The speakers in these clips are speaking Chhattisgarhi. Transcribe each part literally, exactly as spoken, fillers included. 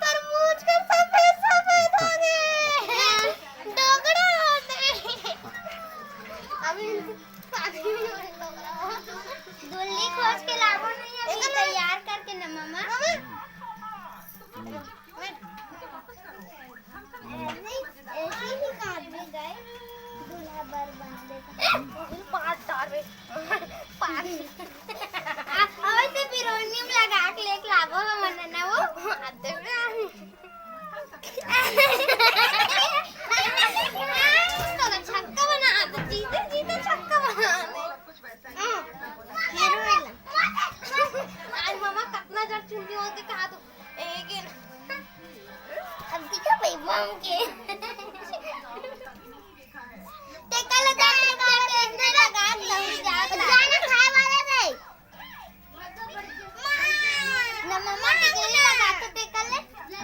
तरबूज का सफेद सफेद हो गए। डोकरा होते हैं। अभी दुल्ली खोज के लाबो नहीं, अभी तैयार करके ना मामा। ऐसे ही काट दे गए, दूल्हा बर बना देता। पाँच स्टार में। पाँच। आ, अबे से पिरोनी में लगा के लेके लाबो हम ना वो। आते में। तो छक्का बना दे, जीते जीते छक्का बना दे। आज मामा कितना जड़ चुंदी होके कहा तो एक ही अब दिखा भाई बम के। ते कल जाने का कैसे लगा दही जाता। जाना खाए वाला रे। ना मम्मा टिकली लगा तो ते कल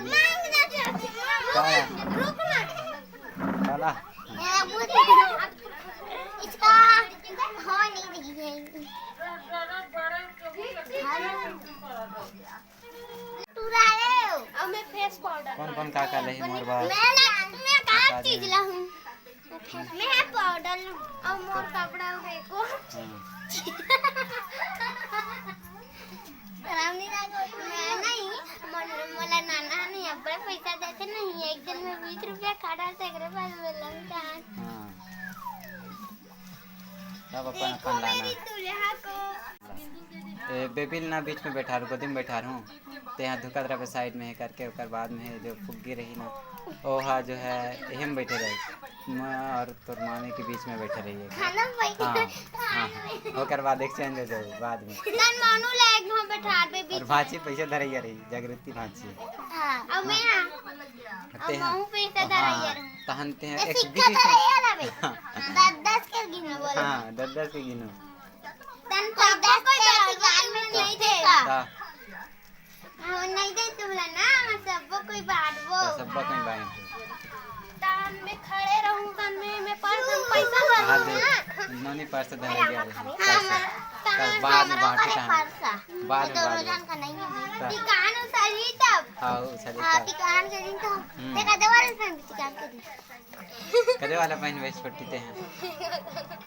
मांग ना चाहती। रुक ना। काला। इसका हो नहीं रही है। टुरा रे। अब मैं फेस पाउडर कौन कौन का का लेही मोर बर? मैं ना, मैं का बता दे। चीज लाऊं? मैं पाउडर लाऊं। अब मोर कपड़ा देखो। हाँ। रामनी ना को मैं नहीं, मन मोला नाना नहीं, अब्बड़ पैसा देते नहीं, एक दिन में बीस रुपया खा डालते, एकरे बाद में लंका। हाँ। सब अपन अपन लाना। ए, बेबी ल ना बीच में बैठार, गोदी में बैठार हूँ। ते यहाँ धुकत रहे साइड में हे करके, ओकर बाद में हे जो फुग्गी रही ना, ओहा जो है एहे में बैठे रहे। मैं और तोर मामी के बीच में बैठे रहिए। खाना बैठ हाँ, हाँ। ओकर बाद एक्सचेंज हो जाए बाद में। नन मानू ले एक घाव बैठार बे और बीच में। भांची पैसे धरैया रही, जागृति भांची। हाँ, अब मैं हाँ। ते अब हाँ। महू पैसे हाँ, धरैया रही। तहन ते हैं, ये एक सिक्का बीच में धरैया ना बे। हाँ। दस दस के गिनो बोलो। हाँ, दस दस के गिनो। तन कोई दस कोई दस बात में नहीं देगा। का? हाँ, नहीं दे तुमला ना, हम सबको कोई बांटबो। तो सबको कोई बांट। तन में खड़े रहूं, तन में, मैं पर्स में पैसा हाँ, भरूं दे। ना। नोनी पर्स धरे गया रही। हाँ, पर्स। मैं तन कल बाद में हमारा बांटी परे तहन। पर्स। बाद में दोनों बांटी। जन का नहीं है। हाँ। ठिकान उसारी तब। हाँ, उसारी हाँ, तब। ठिकान के दिन तो हम्म। देखा, देवाल पे भी ठिकान के दिन। कदे वाला पहनबे छोटी ते हैं?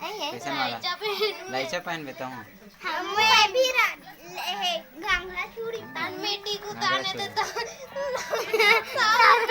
नहीं है। कैसन वाला? लाइचा पहन। लाइचा पहनबे तो हूँ। हम मैं भी रा-, ले, हे, घाघरा चूड़ी। तन में टिकू घाघरा ताने तो चूड़ी। तो।